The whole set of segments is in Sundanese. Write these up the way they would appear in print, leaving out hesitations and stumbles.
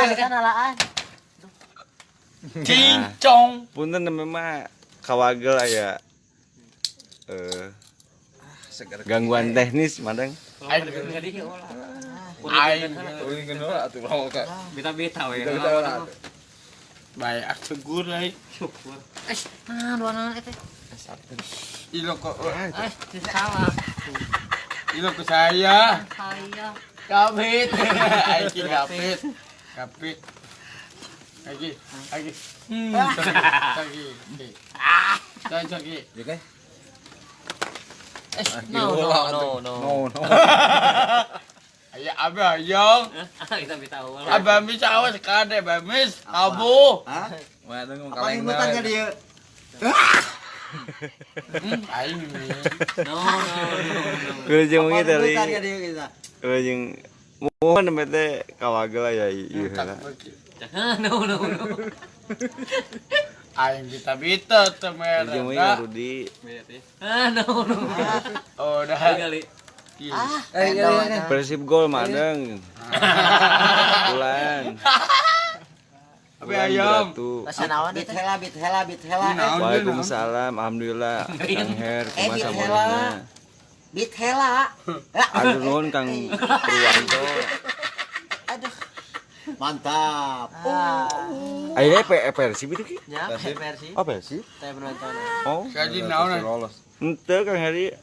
Kan alaan. Cincong. Punten memang kawagel aya gangguan teknis madang. Aing aing Bita-bita we. Baik segur euy. Syukur. Nah, dua naon eta. Ilo kok Salah. ilo ke saya. Saya. Kapit. Aing kapit. Kapit. Lagi, lagi. Lagi. Ah. Lagi. No no no no. No, no. Aya abah yang. Kita bita awal. Abah mis awas kade abah mis. Abu. Hah? Apa Apa limutan ka dieu? Aing. No no no. Wilujeng wengi Apa tadi. limutan ka dieu kita? Wilujeng mohon nembe teh kawagel aya ieu heula. No no no. Aing bita-bita teu Wilujeng wengi merah. Kang Rudi. No no. Oh, udah. Kali. Ah, Eh, Persib gol madang. Bulan. Abi ayam. Beratu. Bahasa naon Bit eta? hela, bit hela, bit hela. Naon? Waalaikumsalam, alhamdulillah. Kang Her, Eh, kumaha bit hela. samolehna. Bit hela. Aduh nuhun Kang Purwanto. Aduh. Mantap. Ah. Ayeuna Persib itu ki? Ya, versi. Oh, Persib. Teh penonton. Oh, Kaji naon? Lolos. henteu Kang Heri.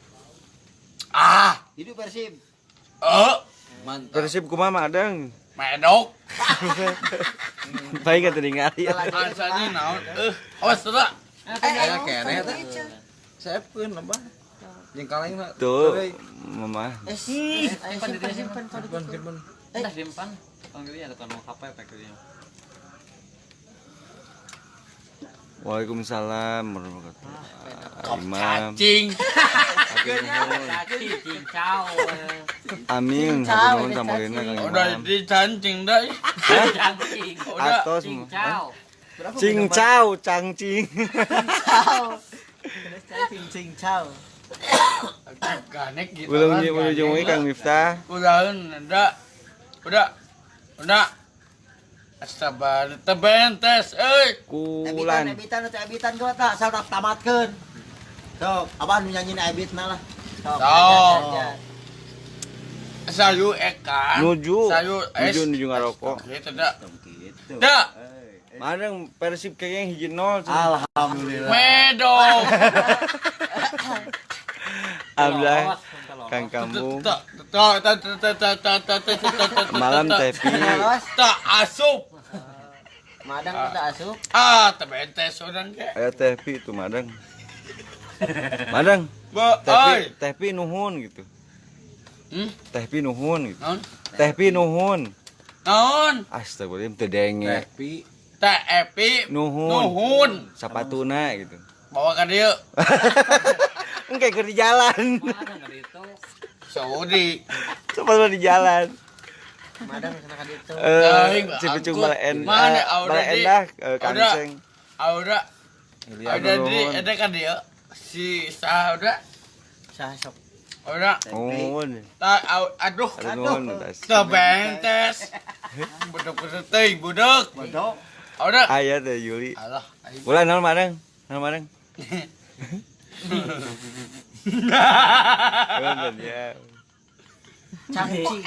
Ah. Hidup Persib. Eh, Mantap. Persib kumaha madang? medok. Baik atuh ningali. Asanya naon? Eh, awas tuh. Aya keneh teh. Seepkeun lebah. Jeung kalengna. Tuh, mama. Eh, simpen simpen. Simpen, simpen. Entah simpan. Panggilnya ada tanu HP pakai. Waalaikumsalam warahmatullahi wabarakatuh. Imam. Cacing. Cincau. Amin, hatur nuhun samolehna Kang Udah Imam. dicancing dah. Cacing. Udah. Atos. Cincau. Cincau, cangcing. Ciao. Cing cing ciao. Ganek gitu. Wilujeng wilujeng wengi Kang Miftah. Udah, udah. Udah. Udah. Astaga, tebentes euy. Kulan. Ebitan, ebitan, ebitan gua tak asal tak tamatkeun. Sok, abah nu nyanyiin ebitna lah. Sok. Sok. Ajar, ajar. Sayu ekan. Nuju. Sayu es. Nuju nuju ngarokok. Gitu dah. Gitu. Dah. Madang Persib kayaknya hiji nol. cenah. Alhamdulillah. Medok. Alhamdulillah Kang Kampung. Tak tak tak tak tak tak tak tak tak Malam Tepi. Tak asup. Madang kita asup. Ah, tebentes orang ke. Aya Tepi itu Madang. Madang, Bo, Tepi, oi. Tepi nuhun gitu. Hmm? Tepi nuhun gitu. Naon? Tepi nuhun. Naon? Astagfirullahaladzim teu denge. Tepi. Teh Epi Nuhun. Nuhun. Sapatuna gitu. Bawa ka dieu. Engke keur di jalan. Mana nggak itu? Saudi. Sepatuna di jalan. Madang sana ka ditu. Eh, Aing, Cipicung angkut. bala en, Mana, Aura bala di- endah Aura. Kang Aura. Ilya. Ada di nuhun. ada ka dieu. Si Saura. Sah sok. Aura. Nuhun. Ta aduh. Aduh nuhun tas. Tebentes. Budek budek teuing budak. Bodoh. Aura. Aya teh Yuli. Alah. Aing. Ulah naon Madang? Naon Madang? Nuhun ya. Cangcing.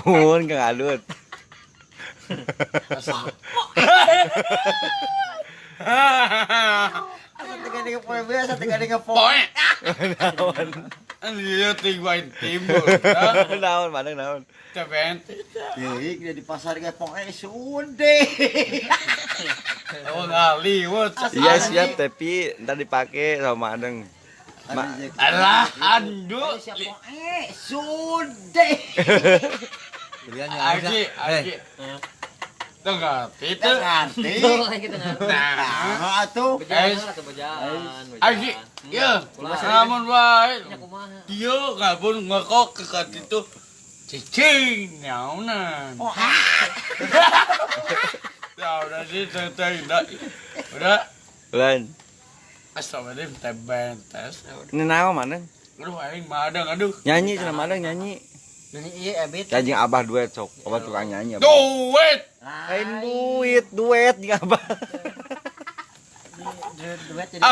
Nuhun Kang Adut. Tengah dengan poe biasa, tengah dengan poe. Poe. Naon? Ieu teuing wae timbul. Naon Madang naon? Tebentes. Deui dia di pasar ge poe sude. Oh ngaliwet. Iya siap Tepi, ntar dipake sama Madang. Ma Alah, andu. Siap poe sude. Ilya nyanyi. Aji, aji. Teu ngerti teu. Ngerti. Gitu ngerti. Nah, Nah, atuh. Bejaan lah tuh bejaan. aji, ieu, lamun wae. Nya kumaha? Ieu ngabun ngekok ke ka ditu. Cicing naonan. Oh, Ya udah sih teu teu udah. Udah. Ulan. Astagfirullahaladzim, teh bentes. Ini naon Madang? Aduh, aing madang, aduh. Nyanyi cenah Madang nyanyi. Nyanyi ieu Ebit. Jeung Abah duet sok. Abah tukang nyanyi. Duet. Lain duit, duet jeung Abah. Duet jadi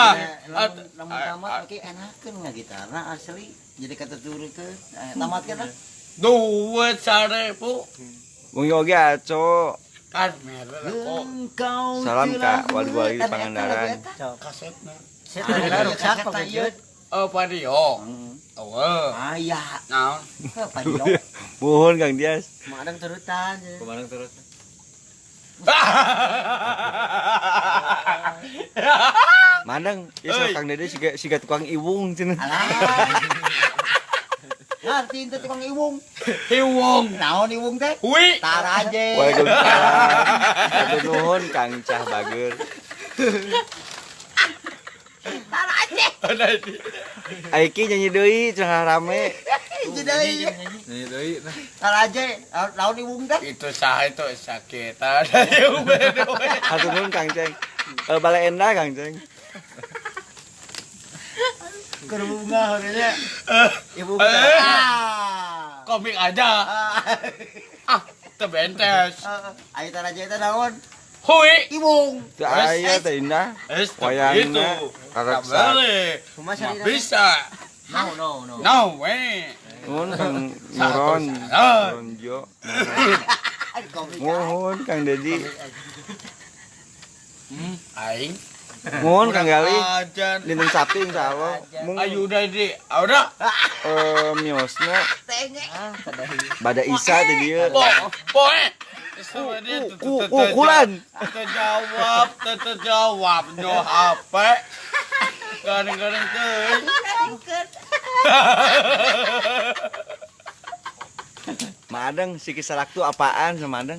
lamun tamat oke enakeun ngagitarna asli. Jadi kata turunkeun. Tamatkeun lah. Duet 1000. Mung oge aco. Kan merek kok. Salam ka wali-wali di Pangandaran. Kasetna. Rusak pagejeut. Oh, Padio. Oh. Aya. Naon? Padio. Muhun Kang Dias. Madang turutan. Kumarang turutan. Madang, ieu Kang Dede siga tukang iwung cenah. Alah. Ngerti teh tukang iwung. Iwung. Naon iwung teh? Hui. Taraje. Waalaikumsalam. Hatur nuhun Kang Cah Bager. Taraje. Aiki nyanyi deui cenah rame. Nyanyi deui. Nyanyi deui nah. Taraje, naon iwung teh? Itu sah itu sakit. Ada iwung. Hatur nuhun Kang Ceng. Bale endah Kang Ceng. Keur bunga heureunya. Ibu komik aja. Ah, tebentes. Ayo taraje teh naon? Hui. Iwung. Teu aya teh indah. Wayangna karaksa. Bisa. No no no. No way. Nuhun Kang Nuron. Ronjo. Nuhun Kang Dedi. Aing. Mohon Kang Gali. Dinten Sabtu insyaallah. Mung ayu di. Udah. Miosna. Bada Isa teh dieu. Poe. Kulan. Terjawab, terjawab no HP. Gareng-gareng teuing. Madang siki salak tuh apaan sama Madang?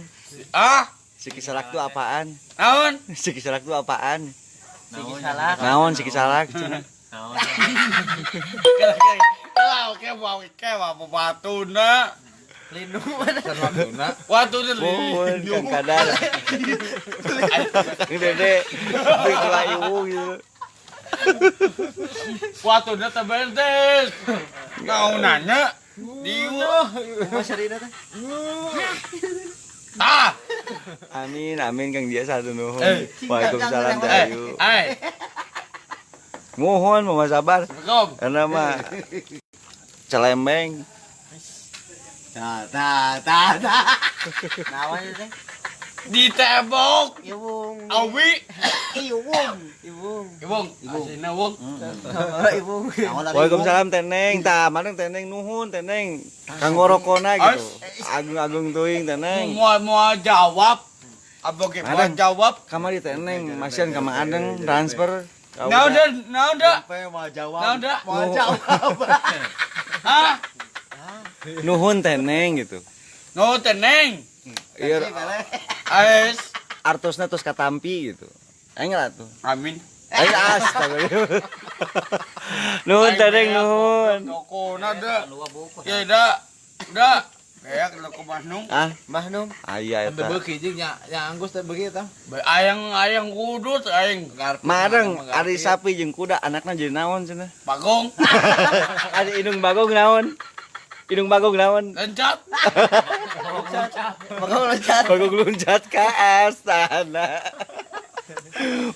Ah, siki salak tuh apaan? Naon? Siki salak tuh apaan? Siki salak. Naon siki salak cenah. Naon. Oke, mau ke mau batuna. Lindung mana? Watuna. Watuna lindung. Kang Kadar. Kang Dede. Tua ibu gitu. Watuna teh beres. Naonannya? Dieu. Kumaha sarina teh? Ah. Amin, amin Kang Dias satu nuhun. Waalaikumsalam Dayu. Mohon Mama sabar. Karena mah celembeng. Ta ta ta ta. Naon teh? Di tembok. Iwung. Awi. Iwung. Iwung. Iwung. Asina wung. Iwung. Waalaikumsalam Teneng. Tah, maneng Teneng nuhun Teneng. Kang ngorokona gitu. Agung-agung teuing Teneng. Moal jawab. Apa ge moal jawab? Kamari Teneng masihan ka Mang Adeng transfer. Naon da, naon da? Moal jawab. Naon da? Moal jawab. Hah? Nuhun Teneng gitu. Nuhun Teneng. Iya. Ais. Artosna tos katampi gitu. Aing lah tuh. Amin. Aing astaga. Nuhun Teneng nuhun. Tokona da. Ya da. Da. Kayak lo ke Mahnung. Ah, Mahnung. Aya eta. Teu beuki jeung nya Anggus teh beuki eta. Ayang kudus aing. Mareng ari sapi jeung kuda anakna jadi naon cenah? Bagong. Ari indung bagong naon? Indung bagong naon? Loncat. Bagong loncat. Bagong loncat ka astana.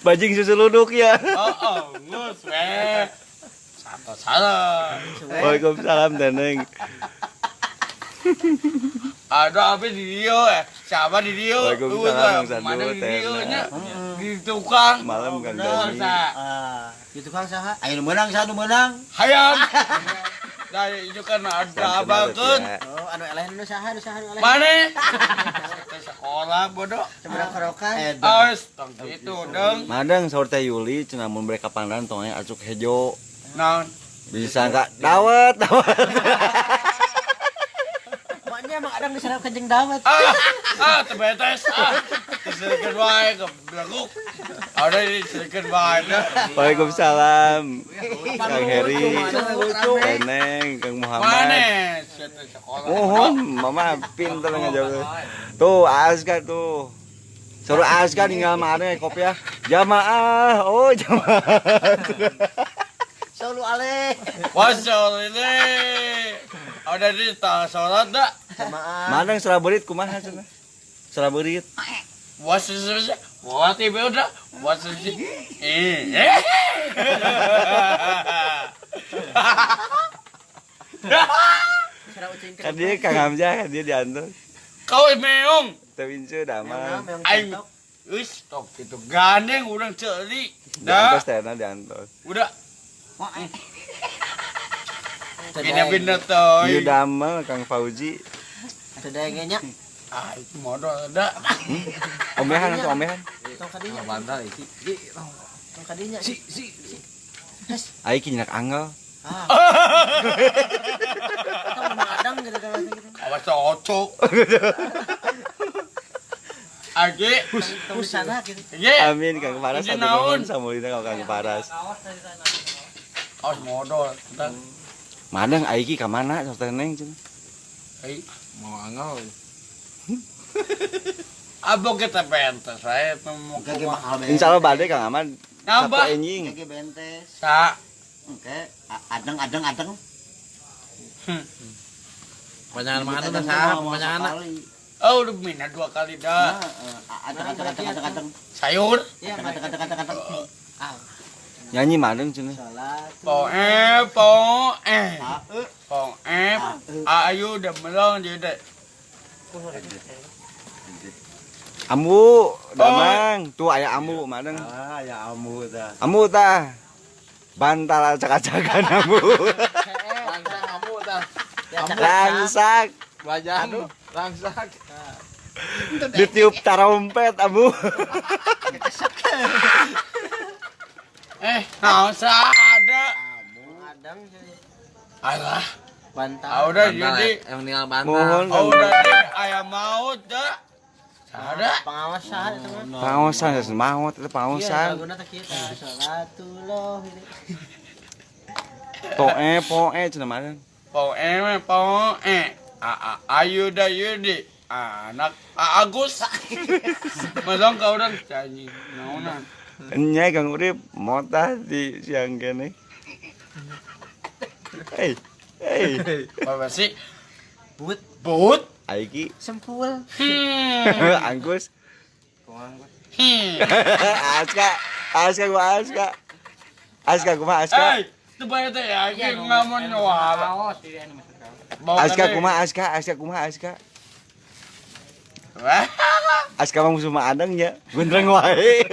Bajing susu luduk ya. Heeh, geus we. Satu salah. Waalaikumsalam Teneng. Ada apa di dia? Siapa di dia? Waalaikumsalam. Mana di dia nya? Di tukang. Malam Kang Dani. Di tukang saha? Ayo nu meunang saha nu meunang? Hayam. Dari itu kan ada abakeun. Oh, anu eleh nu saha nu saha nu eleh. Mane? Sekolah bodoh. Seberang kerokan. Awas, tong kitu deung. Madang saur teh Yuli cenah mun mereka pandan tong aya acuk hejo. Naon? Bisa enggak dawet, dawet. Maknya emang ada diserap kencing dawet. Ah, tebetes ah. Diserikeun wae geblekuk. Ada diserikeun wae. Waalaikumsalam. Kang Heri, Neneng, Kang Muhammad. Mane? Mohon, mama pinter ngajawab. Tuh, Azka tuh. Suruh Azka ninggal mana kopi ya. Jamaah, oh jamaah. Solu ale. Wasolile. Udah di sholat dah. Mana yang seraburit kumaha cenah? Seraburit. Was what ibu udah was Kan dia Kang Hamzah kan dia diantar. Kau meong. Teu damang. Aing wis tok gitu gandeng urang ceuli. Diantos teh diantos. Udah. Bina-bina toy. Ieu damel Kang Fauzi. Ada nya. Ah, itu modal ada. Omehan atau omehan? Tong kadinya. Bantal iki. Tong kadinya. Si si. Ai ki nyenak angel. Ah. Tong madang gitu kan gitu. Awas ocok. Age, tong sana gitu. Amin Kang Paras satu nuhun samulina ka Kang Paras. Awas modal. Madang ai ki ka mana sok teh neng cenah. Ai mau angel. Abok kita bentes saya mau Insya Allah balik Kang Ahmad. Nambah. Satu enjing. Kaki bentes. Sa. Oke, adeng adeng adeng. Panjangan mana tuh sa? Panjangan. Oh, udah minat 2 kali dah. Adeng adeng adeng adeng adeng. Sayur. Adeng adeng adeng adeng adeng. Nyanyi madeng cenah. Po po po ayu udah melong jadi. Ambu, damang, tuh aya ambu, madeng. Ah, aya ambu tah. Ambu tah. Bantal acak-acakan ambu. Langsak ambu tah. Langsak. Wajah aduh, langsak. Ditiup tarompet ambu. Naon ada. Adang. Alah. Bantal. Udah jadi yang tinggal bantal. Mohon udah aya maut dah. Ada pengawasan itu mah. Pengawasan geus maot itu pengawasan. Iya, laguna teh kieu tah salatullah ini. Poe poe cenah mah. Poe poe. A ayu da yudi anak Agus. Melong ka urang nyanyi naonan. Nya Kang Urip motah di siang kene. Hei. Hei. Apa sih? But but Aiki sempul. Angkus. Aska, Aska gua Aska. Aska kumaha Aska? Hei, teu bae teh ya ngamun wae. Aska kumaha Aska, Aska kumaha Aska. Aska mah musuh mah adang nya, gondreng wae.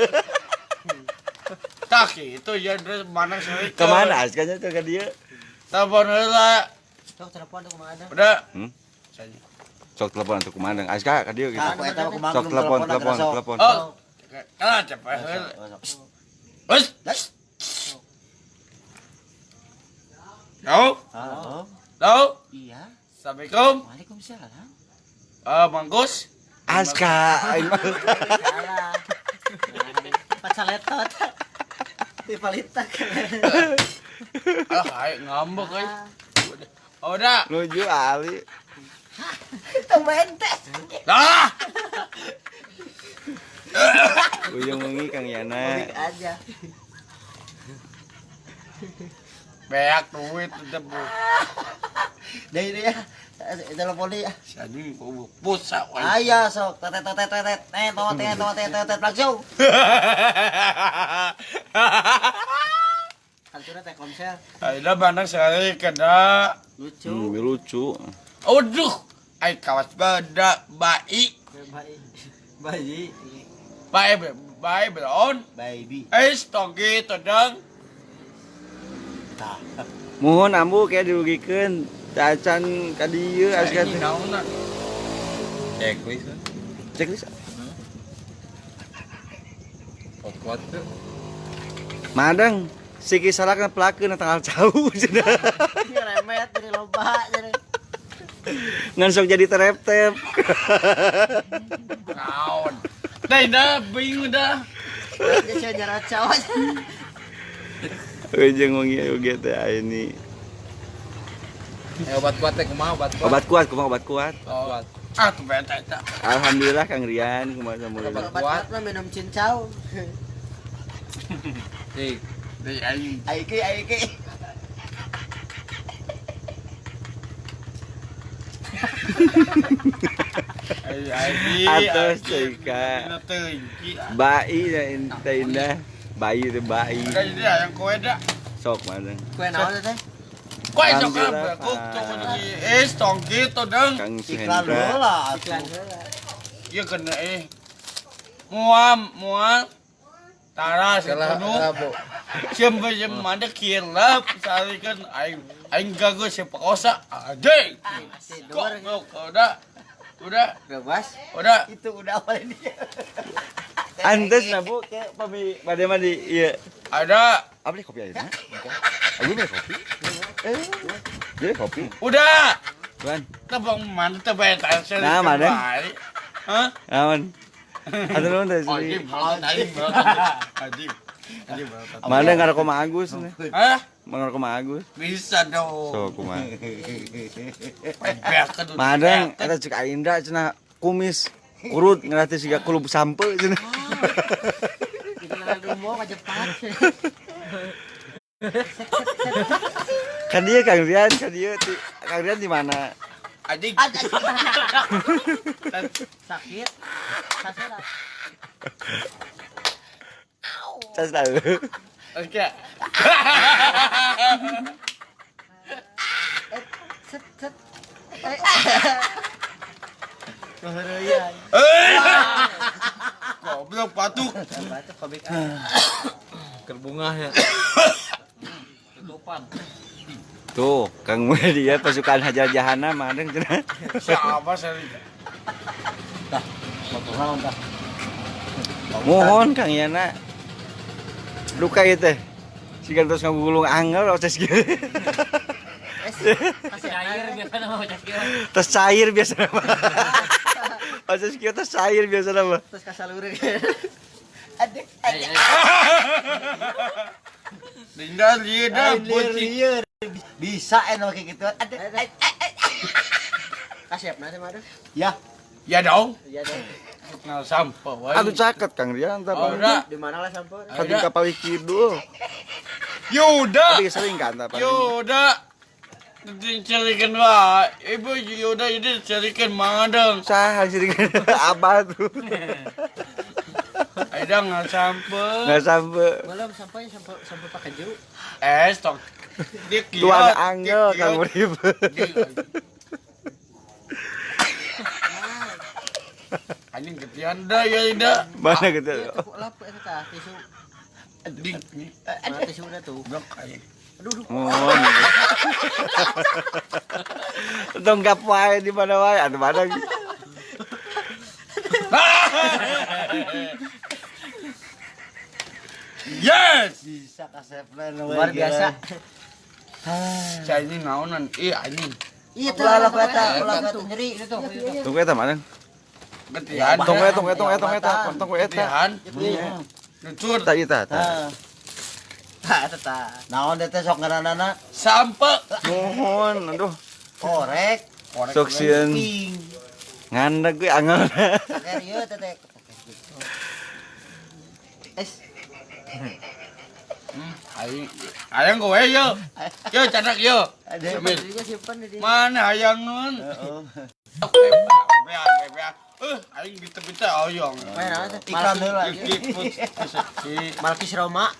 Tak itu ya mana sih? Kemana Askanya tuh ka dieu? Telepon heula. Sok telepon tuh kumaha adang. Udah. Sok telepon atuh kumaha adang. Aska ka dieu gitu. Sok telepon telepon telepon. Oh. Kalah cepet. Wes. Halo. Halo. Halo. Iya. Assalamualaikum. Waalaikumsalam. Bang Gus. Aska. Salah. Pacaletot. Dipalitak. Alah, kayak ngambek euy. Udah. Nuju Ali. Tong bentes. Lah. Ujung wengi Kang Yana. Balik aja. Beak duit tetep. Deh deh ya. Telepon ya. Jadi pusa. Ayo sok tetet tetet tetet tetet tetet tetet langsung. Kaltura Telkomsel. Ayeuna bandang sekali kena lucu. Lucu. Aduh, ai kawas beda bai. Bayi. Bayi bayi beron. Baby. Eh, tong kitu dang. Tah. Mohon ambu kayak dirugikeun cacan ka dieu Aska teh. Naonna? Checklist. Checklist. Kuat-kuat tuh. Madang siki salakna pelakeun tanggal jauh cenah. Ngeremet jadi loba jadi. Ngan sok jadi terep-tep. Naon? Teh dah bingung dah. Jadi nyaracau. Ujung wengi oge teh ini. Obat kuat teh kumaha obat kuat? Obat kuat kumaha obat kuat? Obat kuat. Ah, tuh bete eta. Alhamdulillah Kang Rian kumaha samulina. Obat kuat mah minum cincau. Cik, deui aing. Aiki aiki. Atos teh ka. Bai teh indah. Bai teh bai. Jadi yang kue dah. Sok mana? Kue naon teh? Kue sok aku tong kitu deung. Iklan heula. Iklan heula. Ieu kena muam tara sepenuh. Siapa yang mana kilap sarikan aing gago siapa kosa anjing. Kok udah bebas. Udah. Itu udah apa ini? Antes na Bu ke pami bade mandi ieu. Ada. Abdi kopi ayeuna. Abdi beli kopi. Jadi kopi. Udah. Tuan. Tebang mana teh bae Nah, mana? Hah? Naon? Atuh nuhun teh. Anjing, anjing. Mana ngaroko mah Agus nih? Hah? Ngaroko mah Agus. Bisa dong. So kumaha. Madang eta cek Aindra cenah kumis kurut ngerti siga kulub sampe cenah. Kan dia Kang Rian, kan dia Kang Rian di mana? Anjing. Sakit. Saserat. Cas tahu. Oke. Set set. Goblok batuk. Batuk komik. Kerbungah ya. Tutupan. Tuh, Kang Mudi ya pasukan Hajar Jahanam madeng cenah. Siapa sih? Tah, motor naon tah? Mohon Kang Yana. Luka ieu teh. Siga terus ngagulung angel oces kieu. Cair biasana mah oces kieu. Tes cair biasana mah. Oces kieu tes cair biasana mah. Terus kasalureun. Adek. Dinda lieu lieur. Bisa enak kayak gitu. Adek. Kasepna teh mah. Ya. Ya dong. Ya dong. Nah, sampo wae. Aduh caket Kang Rian tah. Di mana lah sampo? Ka kapal kidul. Yuda. Tapi sering kan tah. Yuda. Dicarikan wae. Ibu Yuda ini dicarikan madang. Saha dicarikan abah tuh. Aida nggak sampo. Nggak sampo. Belum sampo sampo sampo pakai jeruk. Stok. Tuan angel Kang Urip. Anjing getian dah ya ida. Mana getian? Lap eta tah tisu. Ding. Mana tisu udah tuh. Blok anjing. Aduh. Oh. Tong gap wae di mana wae atuh mana. Yes. Bisa kasepna luar biasa. Saya ini naonan ih anjing. Iya tuh lah eta, ulah eta nyeri itu tuh. Tunggu eta mana? Getian. Tong eta, tong eta, tong eta, tong eta. Lucur. Tah ieu tah. Tah eta tah. Naon teh sok ngaranana? Sampe. Mohon, aduh. Korek. Sok sieun. Ngandeg we angel. Saker ieu teh teh. Es. Hayang kowe yo. Yo canak yo. Mana hayang nun? Heeh. Aing bita-bita oyong. Iklan heula. Malkis Roma.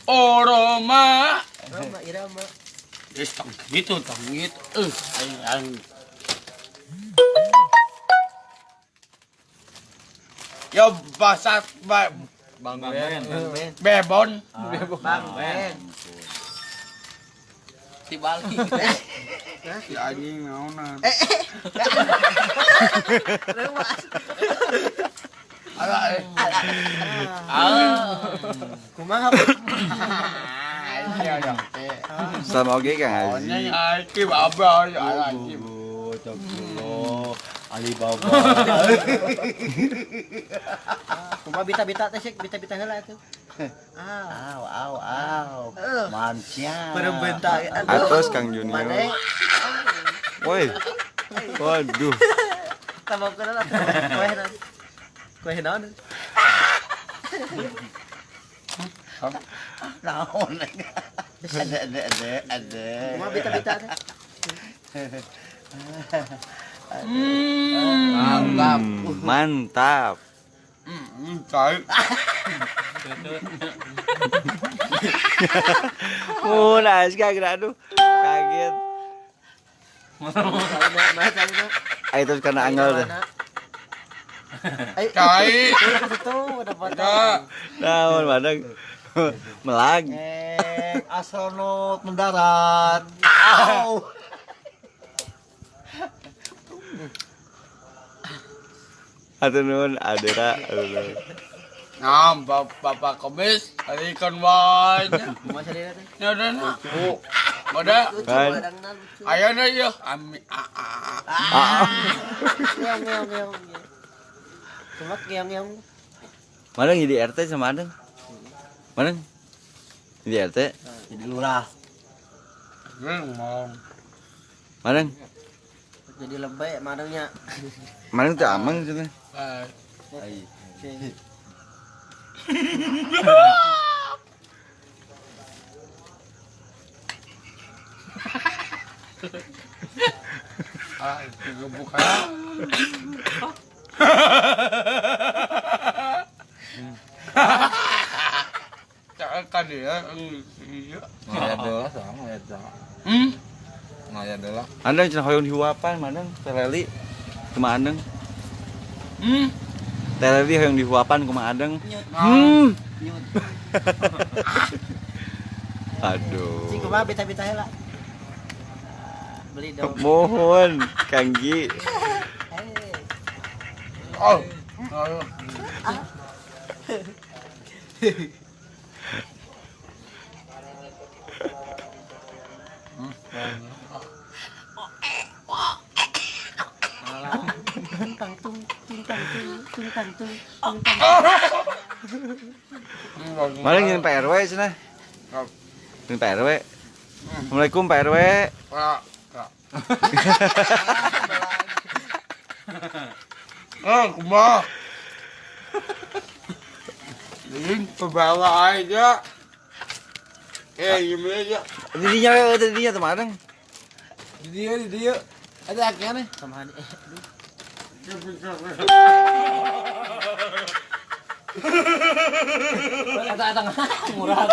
Oh Roma. Roma Irama. Geus tong gitu tong gitu. Aing aing. Yo basat Bang Ben. Bebon. Bang Ben. Di Bali. Si anjing naonan. Ala. Kumaha? Sama oge Kang Haji. Aki baba aki. Alibaba. Kumaha bita-bita teh sih, bita-bita heula atuh. Aw aw aw. Mancia. Perbentak. Atos Kang Junior. Woi. Waduh. Tambah kenal atuh. Kue naon? Kue naon? Naon. Ada ada ada ada. Kumaha bita-bita teh? Mantap. Mantap. Cai. Oh, nah, sekarang aduh. Kaget. Ayo terus karena angel deh. Cai. Itu udah potong. Naon madang. Melag. Astronot mendarat. Au. Atur nuhun Adera. Nah, Bapak Komis, hari ikan banyak. Ya udah nah. Udah. Ayo dah ya. Ami a a. Ngeong ngeong ngeong. Cuma ngeong ngeong. Madang jadi RT sama Adeng. Madang jadi RT. Jadi lurah. Madang. Jadi lebay madangnya. Madang tuh amang gitu. Ah, kebuka. Kan ya, iya. Ngaya sama ngaya dola. Ngaya dola. Andang cenah hoyong dihuapan, mandang teleli kumaha andeng. Teleli hoyong dihuapan kumaha andeng. Aduh. Cing kumaha bita-bita heula. Beli dong. Mohon Kang Gi. Oh. Malah ngin Pak RW cenah. Ngin Pak RW. Assalamualaikum Pak RW. Ah, kumaha? Ini kebawa aja. Gimana aja? Didinya didinya teman adeng. Didinya didinya. Ada akhirnya nih. Sama aduh. Eta murah.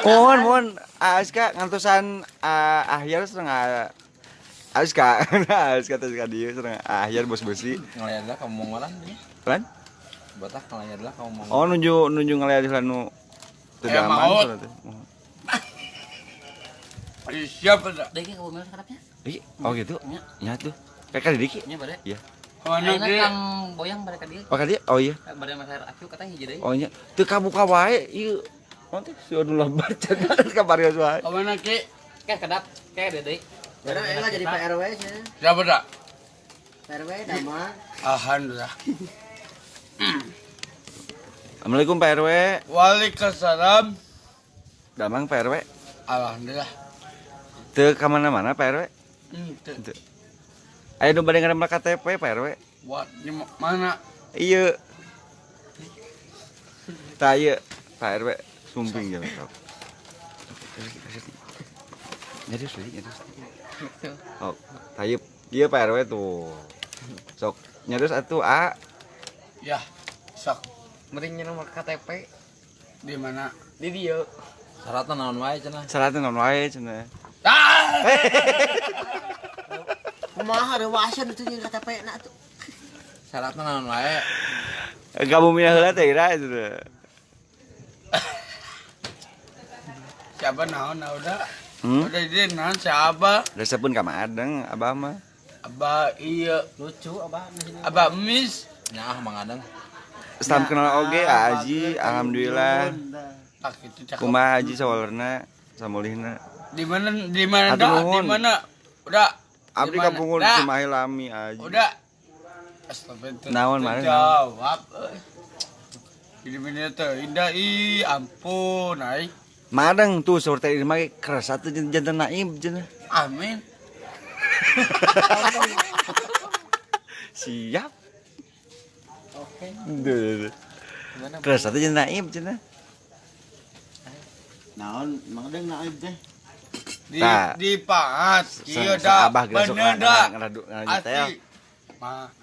Mohon mohon ASK ngantosan akhir setengah ASK. ASK teh ka dieu setengah akhir bos besi. Ngalian lah kamu mongolan. Lan? Batak ngalian lah kamu mongolan. Oh nuju nuju ngalian lah nu teu aman. Siap enggak? Deki kamu milih karapnya? Oh gitu. Nya tuh. Kayak ka Diki? Nya bade. Iya. Ayeuna Kang Boyang bade ka dieu. Oh ka dieu? Oh iya. Bade masalah acu katanya hiji deui. Oh nya. Teu kabuka wae ieu. Nanti si anu lebar cenah ka parios wae. Ka mana Ki? Keh kedap, keh deui. Jarang enggak jadi Pak RW nya. Siapa dah? Pak RW dama. Alhamdulillah. Assalamualaikum Pak RW. Waalaikumsalam. Damang Pak RW. Alhamdulillah. Teu ka mana-mana Pak RW? Teu. Aya nu bade ngarembel KTP Pak RW. Buat di mana? Iya. Tah ieu Pak RW sumping jalan sok. Nyarius deui, nyarius. Oh, tah ieu ieu Pak RW tuh. Sok nyarius atuh A. Ya, sok. Mending nomor KTP di mana? Di dieu. Syaratna naon wae cenah? Syaratna naon wae cenah. Ah! Kumaha reuaseun itu jeung KTP na atuh. Syaratna naon wae? Kamu mina heula teh ira cenah. Siapa naon udah? Udah di naon siapa? Resepun ka Madeng abah mah. Abah iya. Lucu abah. Abah mis. Nyaah Mang Adeng. Salam kenal oge Aji, alhamdulillah. Kumaha Aji sawalerna samulihna. Di mana di mana dah? Di mana? Udah. Abdi kampung Cimahi lami Aji. Udah. Astagfirullah. Naon mana? Jawab. Di mana teh indah ih ampun ai. Madeng tuh seperti ini mah keras satu jantan naib cenah. Amin. Siap. Oke. Duh. Keras satu jantan naib cenah. Naon Mang Deng naib teh? Di pahat ieu da. Abah geus sok ngelanjut. Mah.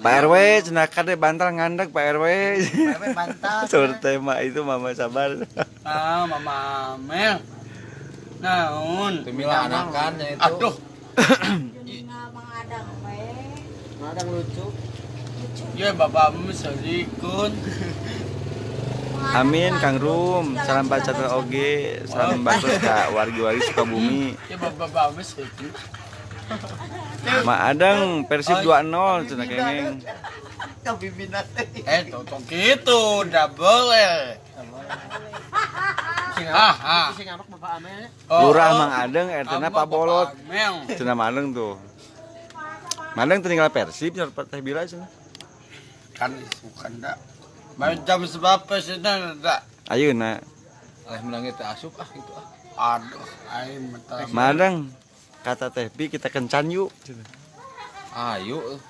Pak RW cenah kade bantal ngandek Pak RW. Pak RW bantal. Sur tema itu Mama sabar. Ah, Mama Amel. Naon? Temilah anakannya itu. Aduh. Mang Adang we. Mang Adang lucu. Ya bapakmu selikun. Amin Kang Rum, salam baca oge, salam baktos ka wargi-wargi Sukabumi. Ya bapakmu selikun. Ma Adang Persib 2-0 cenah kengeng. Eh tong kitu, double eh. Lurah Mang Adeng RT-na Pak Bolot. Cenah Mang Adeng tuh. Mang Adeng tinggal Persib cenah Teh Bila cenah. Kan bukan da. Macam sebab cenah da. Ayeuna. Aleh menangnya teh asup ah gitu ah. Aduh, aing mata. Mang Adeng kata Teh Bi kita kencan yuk. Ayo.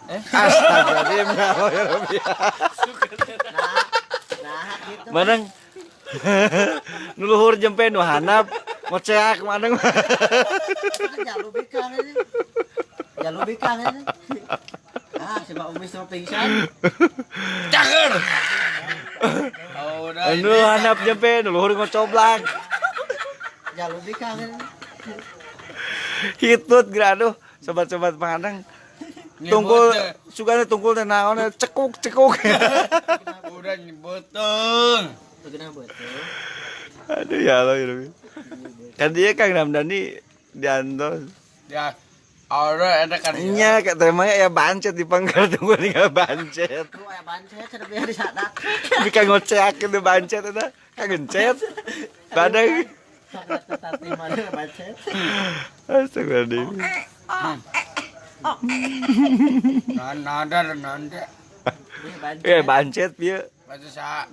Astagfirullahaladzim ya Allah ya Rabbi. Nah, gitu. Manang nu luhur jempe nu handap ngoceak manang. Jalu bikang ini. Jalu bikang ini. Ah, sebab Umi sama pingsan. Cager. Oh, nu handap jempe nu luhur ngocoblak. Jalu bikang ini. Hitut geura aduh sobat-sobat Pangadang. Tungkul sugana tungkul teh naon cekuk cekuk. Udah nyebuteun. Aduh ya Allah ya Rabbi. Kan dia Kang Ramdhani diantos. Ya. Ora ada kan. Nya kayak temanya ya bancet di pangkal tunggu tinggal bancet. Ku aya bancet cenah biar disadak. Bika ngoceak itu bancet eta kagencet. Badai. Tati mana bancet. Astagfirullahaladzim. Nada nanda. Eh bancet pieu.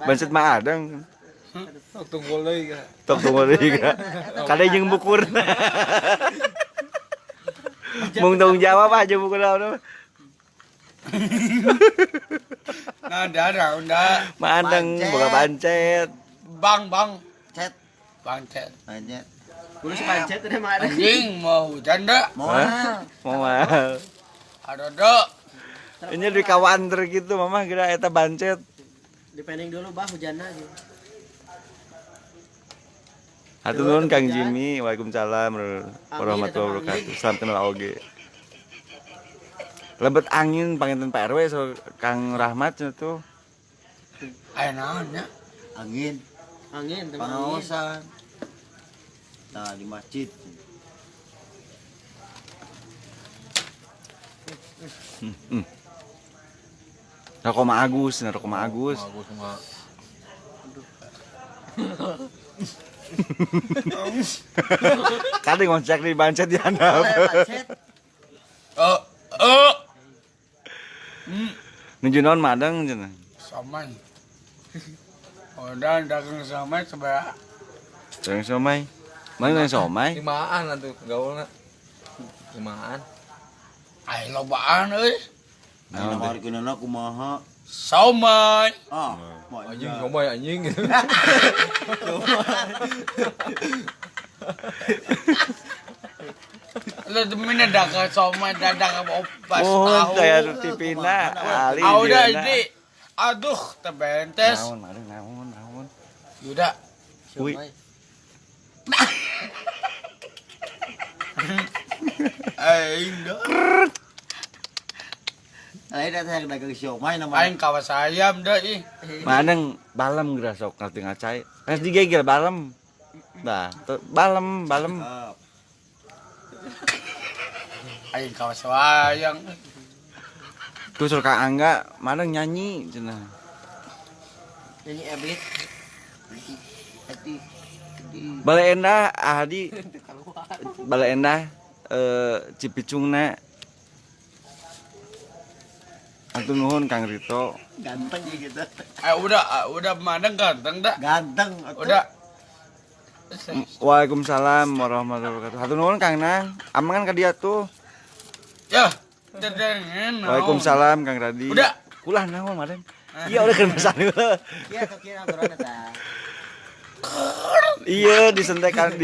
Bancet mah Adang. Tok tunggul deui. Tok tunggul deui. Kade jeung bukurna. Mung tanggung jawab aja bukur naon. Nada nada. Mah Adang boga bancet. Bang bang cet. Bancet. Bancet. Kudu si bancet teh mah Adang. Anjing mau hujan da? Moal. Moal. Adodo. Ini di kawander gitu mama kira eta bancet. Dipending dulu bah hujanna gitu. Hatur nuhun Kang Jimmy, waalaikumsalam warahmatullahi wabarakatuh. Salam kenal oge. Lebet angin panginten Pak RW so Kang Rahmat cenah tuh. Aya naon nya? Angin. Angin pangaosan. Nah, di masjid. Rokok Ma Agus, rokok Ma Agus. Agus mah. Kade ngoncak di bancet di handap. Oh, oh. Nuju naon Madang cenah? Somai. Udah dagang somai sebelah. Dagang somai. Mana dagang somai? Limaan atuh gaulna. Limaan. Ai lobaan euy. Naon marginana kumaha? Somai. Ah, anjing somai anjing. Lu demina dagang somai dagang opas tahu. Oh, daya tipina ali. Ah udah ini. Aduh, tebentes. Naon, naon, naon. Yuda. Wih. Aing dah. Lain datang yang dagang siomay namanya. Aing kawas ayam dah ih. Maneng balem geura sok ngerti ngacai. Geus digegel balem. Nah, balem, balem. Aing kawas wayang. Tuh sur Kang Angga, maneng nyanyi cenah. Nyanyi ebit. Bale endah Ahadi. Bale endah Cipicungna. Atur nuhun Kang Rito. Ganteng gitu. Udah mana ganteng dah. Ganteng. Udah. Waalaikumsalam warahmatullahi wabarakatuh. Hatur nuhun Kang Nang. Amangan ka dia tuh. Ya. Waalaikumsalam Kang Radi. Udah. Kulah naon maden. Iya udah kan masalah. Iya sok kieu aturan eta. Iya disentakan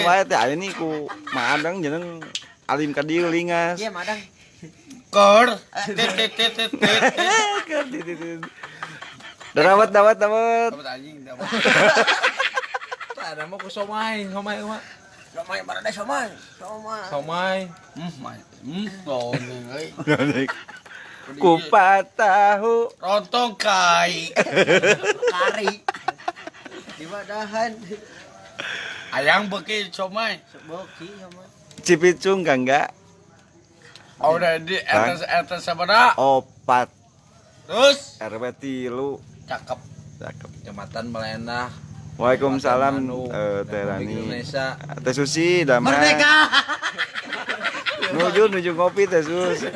wae teh aya nih ku Madang jeneng alim ka dieu lingas. Iya Madang. Kor tit tit tit tit. Dawet dawet dawet. Dawet anjing dawet. Ada mah ku somai, somai mah. Somai barada somai. Somai. Somai. Euy. Kupat tahu rontong kai. Kari. Di wadahan. Ayang beuki somai. Beuki somai. Cipicung enggak? Oh, udah di RT sabaraha? 4. Terus RW 3. Cakep. Cakep. Kecamatan Melendah. Waalaikumsalam Teh Rani. Indonesia. Teh Susi damai. Merdeka. Nuju ngopi Teh Sus.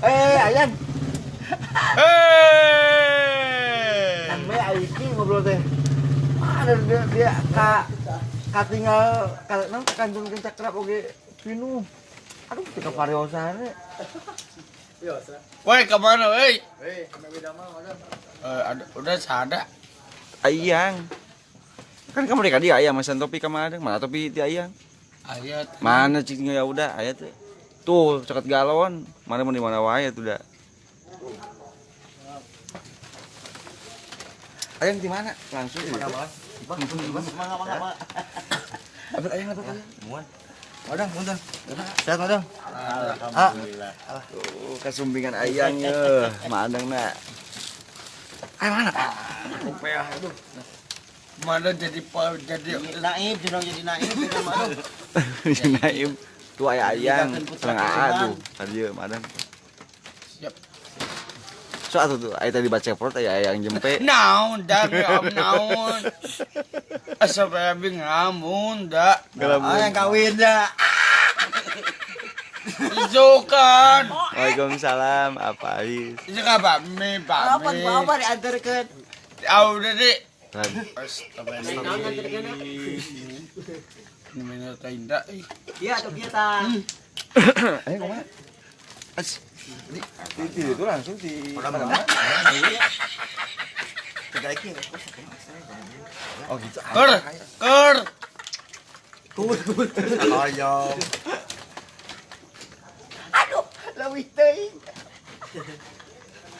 Ayang. Ame aiki ngobrol teh. Mana dia ka katinggal ka naon kantun kecakrap oge pinuh. Aduh teu kapariosan. Woi, ke mana euy? Hei, ame beda mah udah. Udah sada. Ayang. Kan kamu mereka dia ayang masan topi kemarin, mana topi ti ayang? Ayat. Mana cik ya udah ayat teh. Tuh, ceket galon. Mana mau di mana wae tuh dah. Ayang di mana? Langsung di mana? Mangga mangga. Abet ayang abet ayang. Muan. Madang, punten. Sehat madang. Alhamdulillah. Tuh, kasumpingan ayang ye, madang na. Ay mana? Rupiah itu. Mana jadi naib, jadi naib, madang. Naib. Tuh aya ayang, sareng aa tuh. Tadi madang. Siap. So atuh tuh, aya tadi baca ceprot aya ayang jempe. Naon da naon. Asa bae ngelamun da. Ayang kawin da. Ijokan. Waalaikumsalam, apa Ais? Ieu ka bami, bami. Apa diantarkeun? Ah udah di. Ini teh indah. Iya atuh kieu tah. Ayo kumaha? As. Di itu langsung di mana? Oh gitu. Ker, ker. Kur. Ayam. Aduh, leuwih teuing.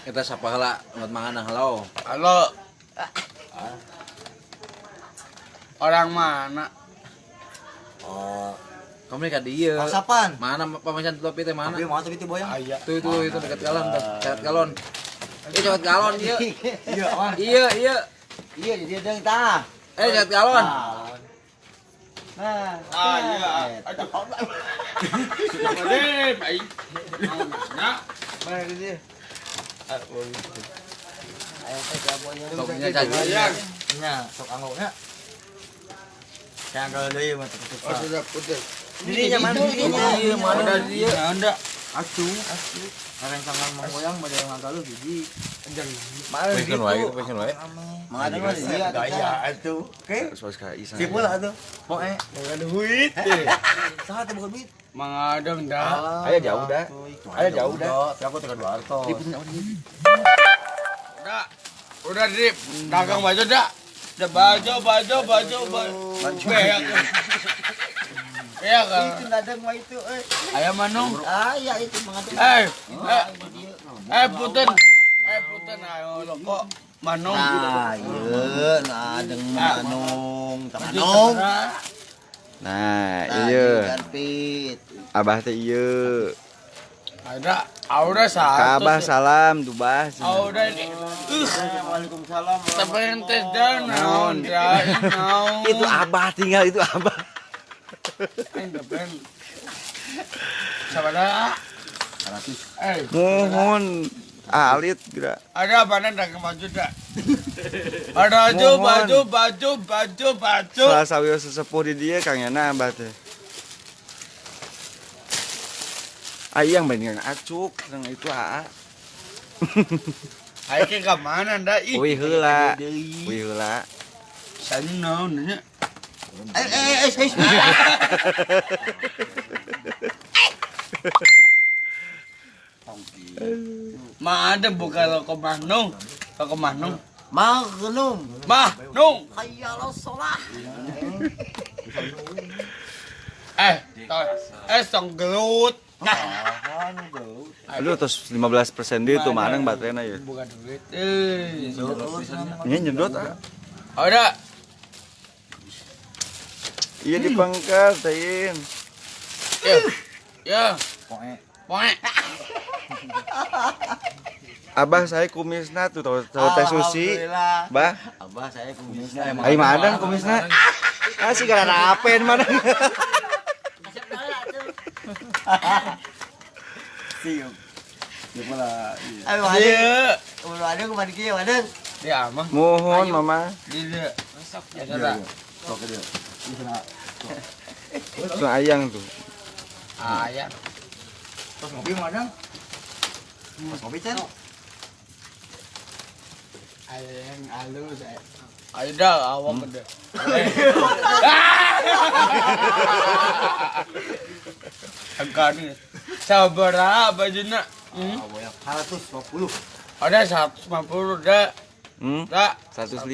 Kita sapa heula ngot mangan halo. Halo. Orang mana? Oh, kamu ka dieu. Pasapan. Mana pamacan topi teh mana? Tapi mana topi teh boyang? Aya. Tuh itu dekat galon tuh, dekat galon. Ieu dekat galon ieu. Iya, mah. Iya, iya. Iya, di dieu deung tah. Dekat galon. Nah, ah iya. Aduh. Aduh, baik. Nah, mana di dieu? Ayo teh jabonya. Topinya caji. Nya, sok anggoknya. Yang kalau deui mah teu Oh, sudah putih. Dirinya mana? Iya, mana dia? Anda. Acu. Rencangan manggoyang bade ngagaluh hiji. Mana gitu? Pengen wae. Mangga mah dia gaya atuh. Oke. Sip lah atuh. Poe. Boga duit. Saha teh boga duit? Mangadeng dah. Aya jauh dah. Aya jauh dah. Aku teh dua arto. Udah. Udah Drip, dagang baju dah. Baju. Beak. Iya kan. Itu dadang mah itu euy. Aya manung. Aya itu mangadeng. Punten. Punten ayo loko manung. Nah, ieu adeng manung, manung. Nah, iya. Abah teh ieu. Ada aura satu. Abah salam tuh bah. Aura ini. Waalaikumsalam. Sebentar dan naon. Itu abah tinggal itu abah. Sabaraha? 100. Mohon alit geura. Ada apa dagang baju dah? Ada baju. Salah sawios sesepuh di dieu Kang Yana abah teh. Ayang bandingan acuk sareng itu aa. Ayo ke mana nda ih? Uih heula. Uih heula. Sanu naon nya? Ma ada buka loko manung. Ke Mahnung. Magnum. Mahnung. Hayya sholah. Tong gelut. Aduh, terus 15% dia tuh mana baterainya ya? Bukan duit. Ini nyedot ah. Udah. Iya dipangkas, Tain. Ya. Ya. Poe. Poe. Abah saya kumisna tuh tahu teh susi. Bah. Abah saya kumisna. Ai madang kumisna. Ah sih gara apen mana. Siap. Ya malah. Ayo ada. Udah ada kemana kieu ada. Ya mah. Mohon mama. Di dia. Masuk ya saudara. Sok dia. Di sana. Tuh ayang tuh. Ayang. Terus ngopi madang. Mas kopi cen. Ayang halus. Ayo dah awak gede. Angka nih. Sabaraha bajuna? 150. Ada 150 udah. Dah. 105.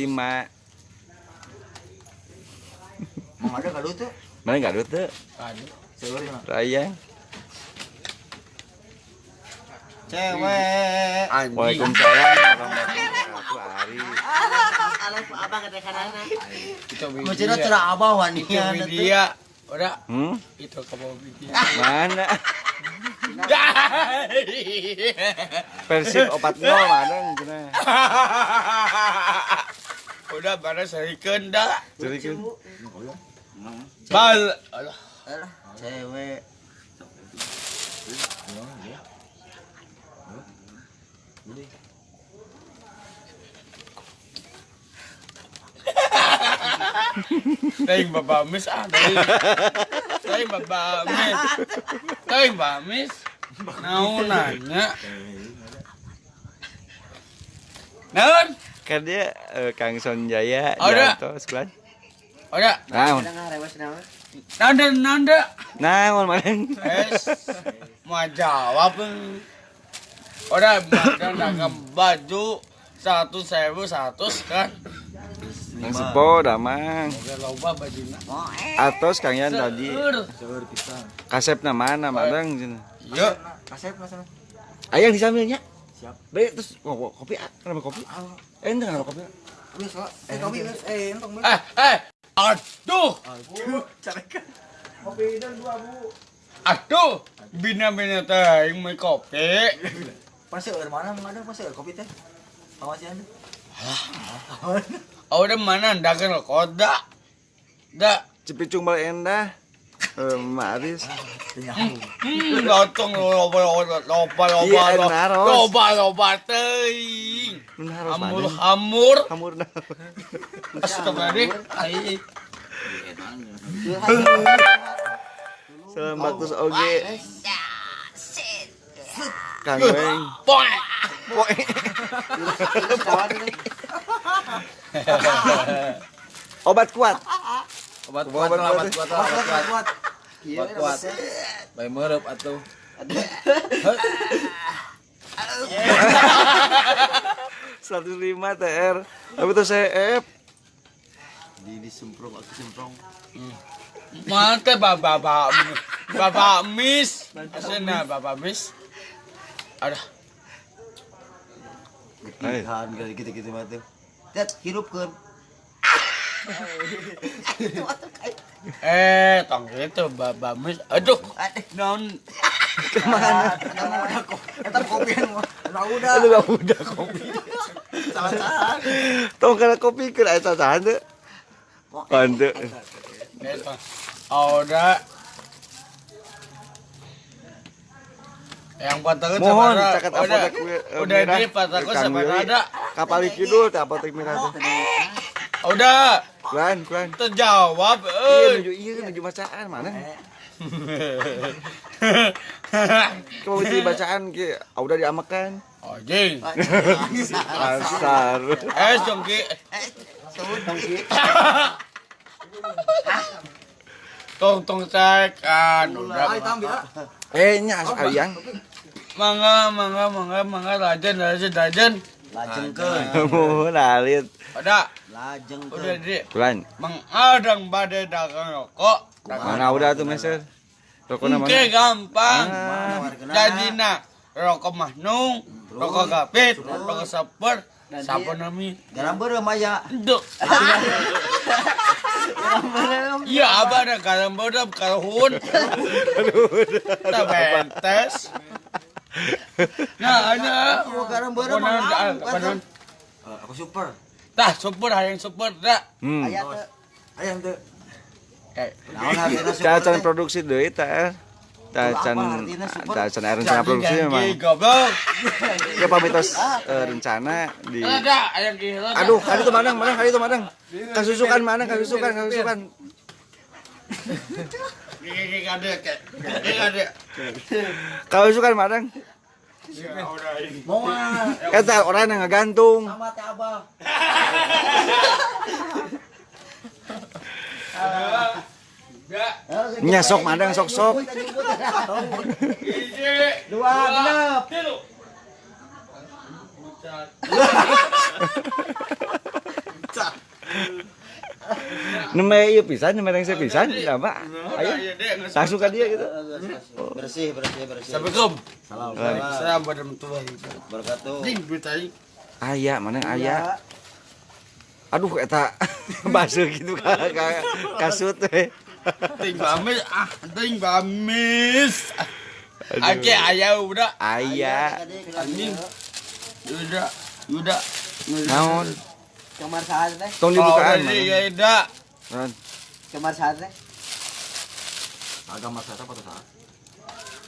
Mau ada kado tuh? Mana kado tuh? Kado. Raya. Cewek. Waalaikumsalam warahmatullahi wabarakatuh. Ari. Alaf abang kata kanana. Itu Macam cerah abah wani. Itu media. Udah. Itu ke bawah media. Mana? Persib 4-0 mana cenah. Udah bara serikeun dah. Serikeun. Bal. Alah. Cewek. Teuing Bapak Mis ah, teuing Bapak Mis. Teuing Bapak Mis. Naon nanya? Naon? Kan dia Kang Sonjaya Janto sebelah. Udah. Naon? Naon naon da? Naon maneh? Mau jawab. Udah makan dagang baju 1.100 kan. Yang sepo damang. Loba bajuna. Atos Kang Yan tadi. Kasepna mana madang cenah. Iya. Kasep mana? Ayang disambilnya. Siap. Be terus kopi kenapa kopi? Ente kenapa kopi? Wis lah. Kopi wis entong. Aduh. Aduh, carekan. Kopi dan dua, Bu. Aduh, bina-bina teh yang mau kopi. Pasti air mana mengadang pasti air kopi teh. Awasian. Alah. Oh, udah mana dagang koda. Da. Cipicung bal endah. Maris. Lotong loba loba loba loba loba teuing. Hamur hamur. Hamur. Astagfirullah. Ai. Salam baktus oge. Kang Weng. Poe. Poe. Obat kuat. Obat kuat, obat kuat, obat kuat. Obat kuat. Bae mereup atuh. 105 TR. Tapi tuh CF. Di semprong aku semprong. Mantep bapak bapak Mis. Asena bapak Mis. Aduh. Getihan kali gitu-gitu mah tuh. Tet hirupkeun. Tong gitu bapak Mis. Aduh. Naon kemana? Eta kopian mah. Udah. Aduh, udah kopi. Salah-salah. Tong kana kopi keur aya sasahan teu. Pante. Udah. Yang patahnya mohon caket apotek udah ini patahku sama ada kapal kidul teh apotek merah teh. Udah. Kulan, kulan. Terjawab euy. Iya, nuju ieu nuju bacaan mana? Kamu beli bacaan ki, udah diamakan. Anjing. Asar. Jongki. Tong tong cekan udah. Nya ayang. Mangga mangga mangga mangga rajen rajen rajen. Lajengkeun. Muhun alit. Udah. Lajengkeun. Udah di. Bulan. Mengadang badai dagang rokok. Mana udah tuh meser? Rokokna mana? Oke gampang. Jadina rokok mahnung, rokok gapit, rokok saper, saper nami. Garam beureum aya. Duh. Iya abah ada garam beureum karuhun. Tah bentes. Nah, ana garam beureum mah. Aku super. Tah super hayang super dah. Aya teu. Hayang teu. Naon hartina super? Can produksi deui teh. Can rencana produksi memang. Ya pamitos rencana di. Aduh, kali itu manang, kali itu manang. Kasusukan manang, kasusukan. Kasusukan manang. Eta orang yang ngegantung. Sama teh abah. Nya sok madang sok-sok. 1 2 3. Neme ieu pisan, neme rengse pisan, apa? Ayo. Langsung ka dia gitu. Bersih. Assalamualaikum. Salam. Salam warahmatullahi wabarakatuh. Ding bertanya. Aya, mana aya? Aduh eta basuh gitu ka kasut teh. Ting bamis ah, ting bamis. Oke, aya udah. Aya. Anjing. Udah. Naon? Kamar saha teh? Tong dibukaan. Iya, udah. Kamar saha teh? Agama saha foto saha?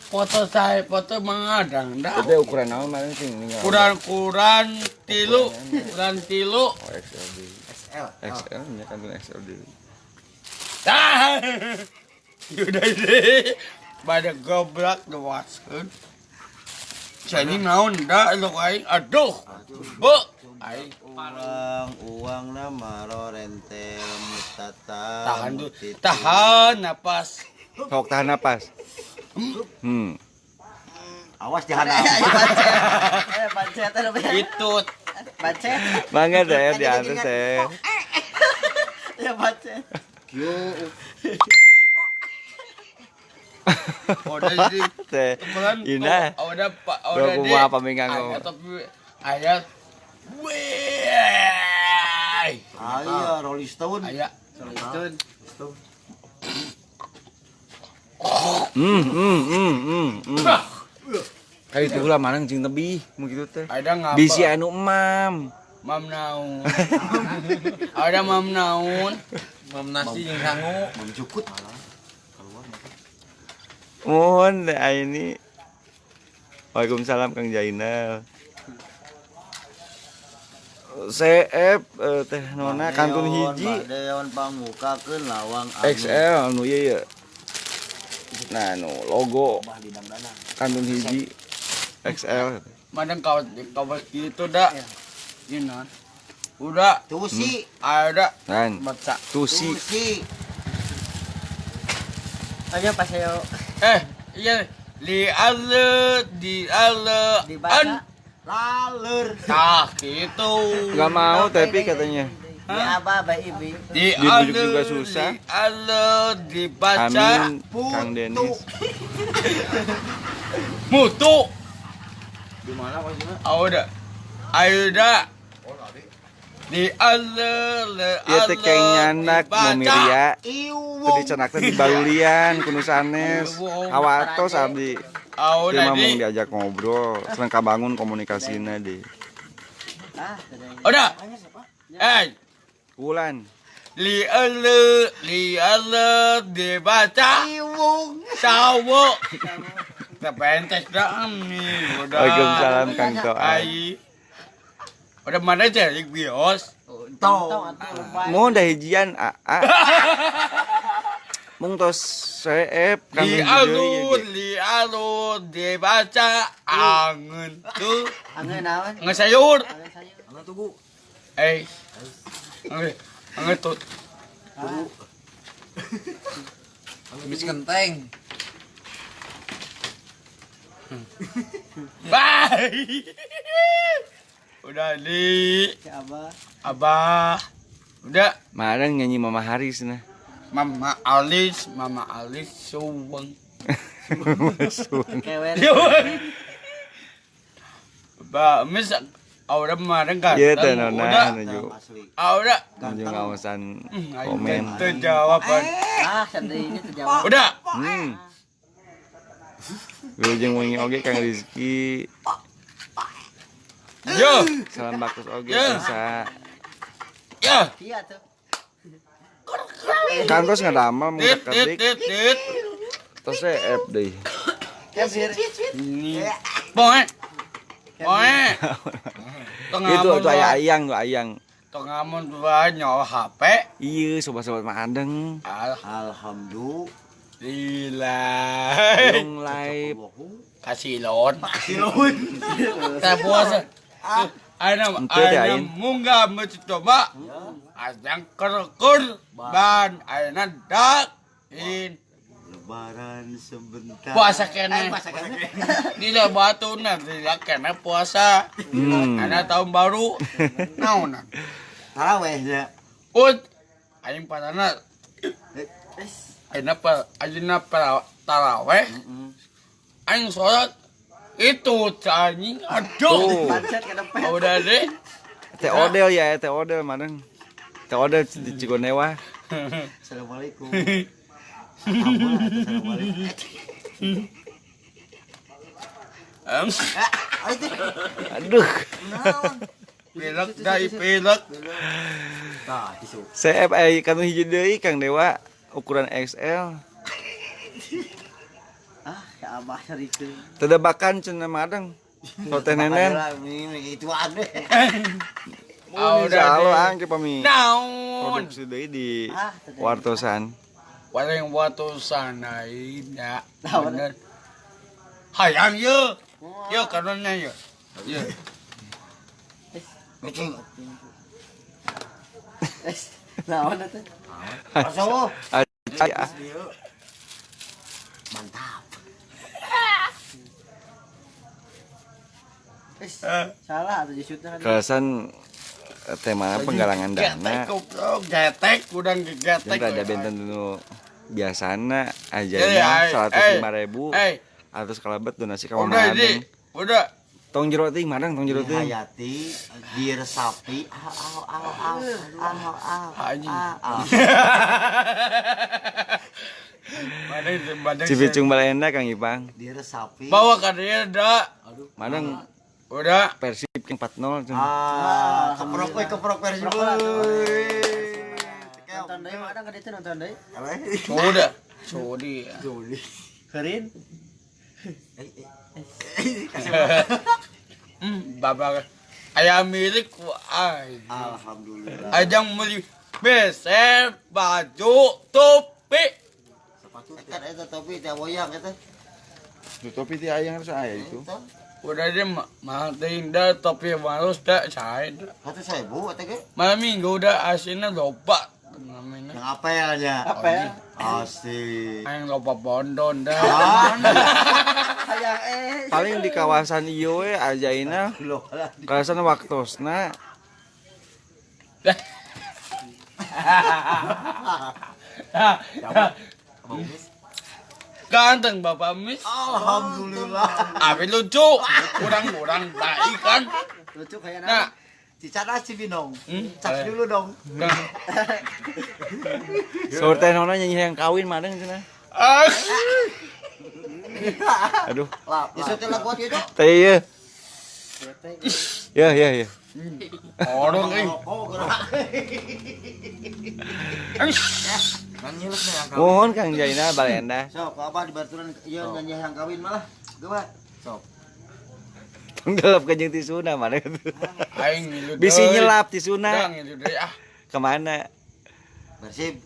Foto saya, foto mengadang dah. Itu ukuran naon mana sih? Ukuran tilu, ukuran tilu. Oh, XL. XL. XL nya kan XL dulu. Dah. Udah deh. Pada goblok dewaskeun. Jadi naon dah lu aing aduh. Bu, aing uang nama rentel mutata. Tahan dulu. Tahan napas. Sok tahan napas. Awas dihanap. Pancet. Itu. Pancet. Mangga deh di atas teh. Ya pancet. Udah jadi. Teh. Ina. Udah Pak, udah di. Kumaha pamingkang. Tapi ayat. Weh. Aya Rolling Stone. Aya Rolling Stone. Kayak itu lah manang jeung tebih mun kitu teh. Ada ngapa? Bisi anu emam. Mam naon. Ada mam naon. Mam nasi jeung sangu. Mam cukut. Mohon teh ini. Waalaikumsalam Kang Jainal. CF teh nona kantun hiji. Deon pangukakeun lawang XL anu ieu ye. Nah, nu logo kantun hiji XL. Madang kawas gitu dah. Ini udah. Tusi. Ada. Kan. Baca. Tusi. Ayo pas ayo. Iya. Li alle di alle an laler. Tah gitu. Enggak mau tapi katanya. Di apa baik ibu. Di dibujuk juga susah. Di alle dibaca. Amin Kang Denis. Mutu. Di mana maksudnya? Udah. Ayo dah. Di alle le ieu teh keng nyandak Mumiria. Teu dicenakna di Balulian kuno sanes. Hawatos abdi. Dia mah mau diajak ngobrol, seneng kabangun komunikasina deh. Udah. Wulan. Li alle dibaca. Sawo. Tepentes dah nih. Udah. Waalaikumsalam Kang Toa. Udah mana cari bios? Tong. Mau dah hijian AA. Mung tos CF kang Li alu dibaca angen tuh. Angen naon? Angen sayur. Angen tugu. Angen tut. Tugu. Habis kenteng. Bye. Udah di. Abah. Abah. Udah. Marang nyanyi Mama Haris nah. Mama Alis suweng. Suweng. Ba, mis aura marang kan. Iya teh nona nuju. Aura nuju ngawasan komen. Teu jawaban. Ah, sandainya terjawab. Udah. Wilujeng wengi oge Kang Rizky. Yo, salam baktos oge bisa. Ya. Iya tuh. Kantos ngadamel ngudak kedik. Tos F deui. Poe. Poe. Itu tuh aya ayang tuh ayang. Tong ngamun bae nyawa HP. Iya, sobat-sobat mah andeng. Alhamdulillah. Lila. Live. Kasilon. Kasilon. Teh puasa. Ayeuna munggah masjid coba. Ajang kerkur ban ayeuna dak in lebaran sebentar. Puasa kene. Dila batuna dila kene puasa. Ana tahun baru. Naonan. Taraweh nya. Ut aing parana. Ayeuna ayeuna taraweh. Aing sholat itu anjing aduh. Udah deh. Teh Odel ya, Teh Odel maneng. Teh Odel di Cigonewa. Assalamualaikum. Assalamualaikum. Aduh. Pilek dai pilek. Tah tisu. CF kanu hiji deui Kang Dewa ukuran XL. Ah, ya abah sarikeun. Tedebakan cenah madeng. Teh nenen. Itu aneh. Udah Allah angke pami. Naon? Produksi deui di wartosan. Wareng wartosan aing nya. Bener. Hayang ye. Ye karena ye. Ye. Naon teh? Aso. Mantap. Salah atau disutnya kan. Kalasan tema penggalangan dana. Getek, kurang getek. Jeung rada benten nu biasana aja 105.000. Atus kalebet donasi ka Mama Adeng. Udah. Tong jero teuing madang tong jero teuing. Hayati diresapi au au au au au au. Cipicung balenda Kang Ipang. Diresapi. Bawa ka dieu da. Madang udah Persib 4-0. Ah, keprok we keprok Persib. Nonton deui madang ka ditu nonton deui. Sudah. Sudi. Sudi. Kerin. Bapak ayam milik aing. Alhamdulillah. Ajang beli beser, baju, topi. Sepatu kan eta topi teh woyang eta. Topi teh ayang harus aya itu. Udah deh mahal teuing da topi malus da sae. 100.000 eta ge. Malam minggu udah asina loba namanya. Yang apelnya. Apel. Asik. Aing loba bondon dah. Paling di kawasan ieu we ajaina. Kawasan waktosna. Ganteng Bapak Mis. Alhamdulillah. Abi lucu, kurang-kurang baik kan. Lucu kayak nah. Cica si Binong. Cas dulu dong. Saur teh nona nyanyi yang kawin madeng cenah. Aduh. Ya setelah kuat itu. Teh ieu. Ya ya ya. Orang euy. Mohon Kang Jaina balenda. Sok apa dibaturan ieu nyanyi yang kawin malah. Geura. Sok. Tenggelap ke jeung tisuna mana itu. Aing ngilu. Bisi nyelap tisuna. Ngilu deui ah. Kemana? Persib.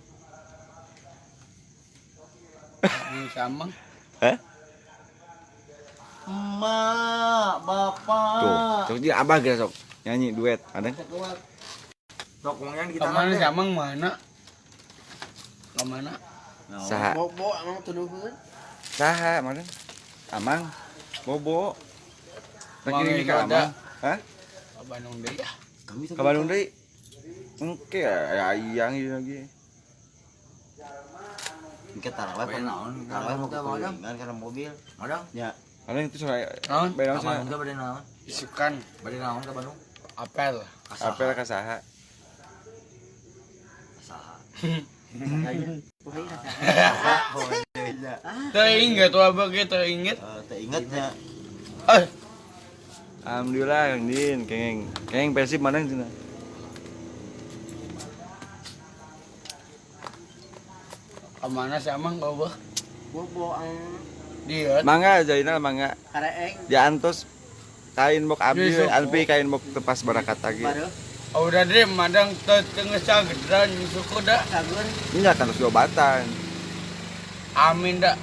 Ini sama. Hah? Emak, bapak. Tuh, sok dia abah geus sok nyanyi duet, ada. Sok ngomongnya di gitar. Kemana samang mana? Kemana? Saha? Bobo emang tuduhkeun. Saha mana? Amang. Bobo. Lagi ka Amang. Hah? Bandung deui ah. Ka Bandung deui. Engke aya ayang ieu lagi. Engke tarawih naon? Tarawih mau kelilingan karena mobil. Madang? Ya. Ada itu sore. Naon? Ka Bandung teh bade naon? Isukan. Bade naon ka Bandung? Apel. Apel ka saha? Saha. Teu inget wah begitu inget. Teu ingetnya. Alhamdulillah Kang Din, kengeng. Kengeng Persib menang cenah. Kemana sih amang kau bah? Bobo dia. Mangga Zainal mangga. Kareeng. Diantos kain bok abdi, anpi kain bok tepas barakat lagi. Oh, udah deh, madang tengah sagedran suku dah. Sagur. Ini akan terus diobatan. Amin dah.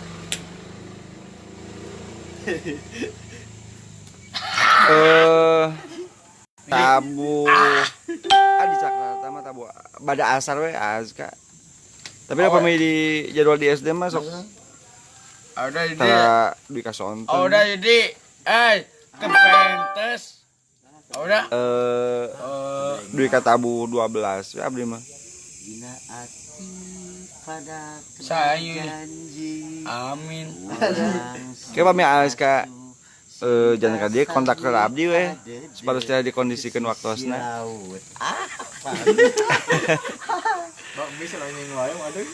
Tabu. Ah di Jakarta mah tabu. Bada asar we azka. Tapi apa di jadwal di SD mah sok. Udah jadi. Di kasonten. Udah jadi. Kepentes. Udah. Duit katabu 12 ya abdi mah. Dina ati pada janji. Amin. Ke pami ASK jangan ka dia kontak ke abdi we supaya tidak dikondisikan waktosna. Ah. Bang bisa anjing wae waduh.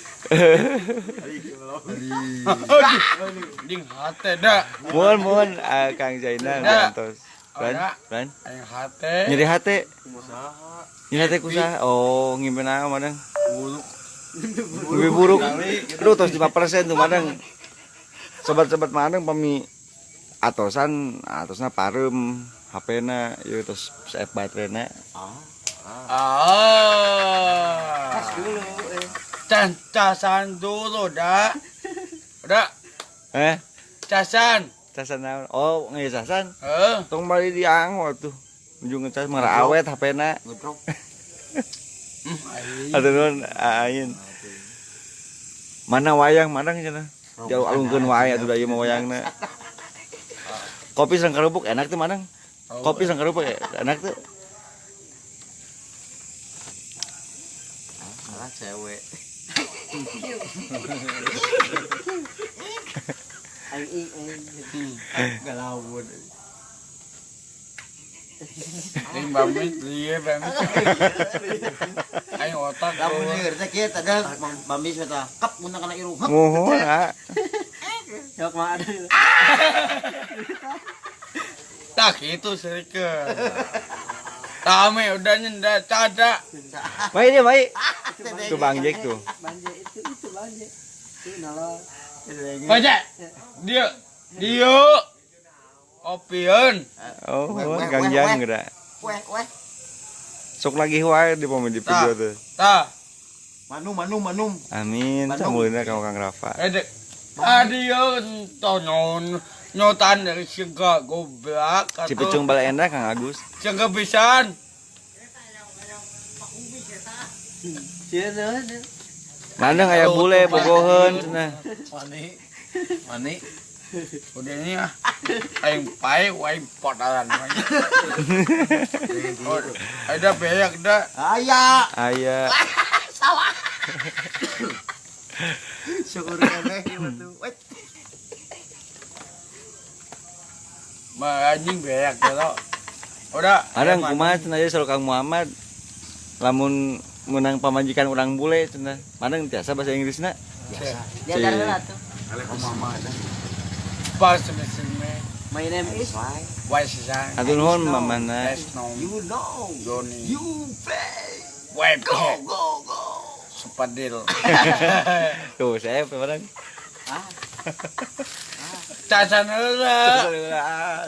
Ding hate da. Mohon Kang Zainal gantos. Ran, aing hate. Nyeri hate. Nyeri hate kusaha? Oh, ngimpen naon madang? Buruk. Lebih buruk. Aduh, tos 5% tuh madang. Sobat-sobat madang pami atosan, atosna pareum HP-na ieu tos save baterena. Ah. Cas dulu. Casan dulu dah. Udah. Casan. Casan naon? Oh, ngecasan. Heeh. Tong bali dianggo tuh. Nuju ngecas mah awet HP-na. Ngedrop. Aduh nuhun ain. Mana wayang madang cenah. Jauh alungkeun wae atuh da ieu mah wayangna. Kopi sareng kerupuk enak tuh madang. Kopi sareng kerupuk enak tuh. Salah cewek. Aing galawun. Ding bamit lieu bamit. Aing otak. Lamun lieur teh kieu teh bamit eta kep mun kana irung. Muhun ah. Sok mah ada. Tah kitu serikeun. Tame udah nyenda cada. Mai dia mai. Tuh Bang Jack tuh. Bang Jack itu Bang Jack. Itu nalo. Baca. Dia. Dia. Opieun. Oh, Kang Jang geura. Weh, weh. Sok lagi wae di pami di video tuh. Tah. Manum. Amin. Samulina ka Kang Rafa. Adio tonyon nyotan dari siga goblak Cipicung bala endah Kang Agus. Siga pisan. Mandeng aya bule bogoheun cenah. Mani. Udah ini ah. Aing pae wae potaran. Ada beak da. Aya. Aya. Sawah. Syukur keneh ieu tuh. Mah anjing beak gitu. Udah. Ada kumaha cenah ieu Kang Muhammad. Lamun menang pamajikan urang bule cenah. Mandeng tiasa bahasa Inggrisna? Biasa. Diajar heula tuh. Pas mesime. My name is Why Sisan. Atur nuhun mamana. You know. Johnny. You pay. Web. Go go go. Supadil. Tuh, saya pemerang. Ah. Cacan heula. Cacan heula.